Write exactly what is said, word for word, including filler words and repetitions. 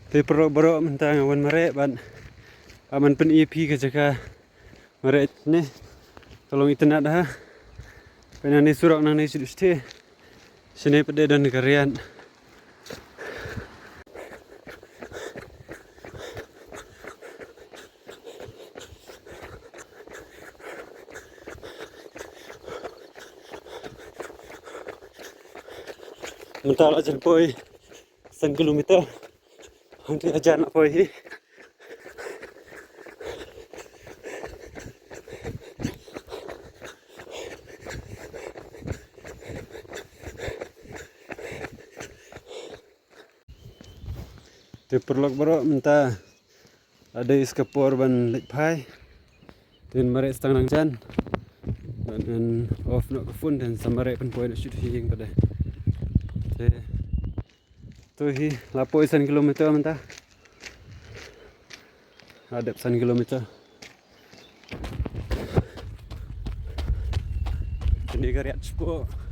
Te paralok baroh, mynta nga wan mareh bad nga man pyni ïa phi ka jaka mareh ne. Ka long itynnad ha. Pynban nangne surok nangne shu sdie. Shane pat de don ka riat. Mynta la jan poi san kilometer. Hangta la jan poi hi. Te paralok baroh, mynta la dei sa ka por ban leit phai. Te mareh sa tang dang jan. Ban off noh ka phone, te sa mareh pynpoi noh shuh ïing pat de. Te to hi la poi san kilometer mynta. La dep san kilometer. Kane ka riat shapoh.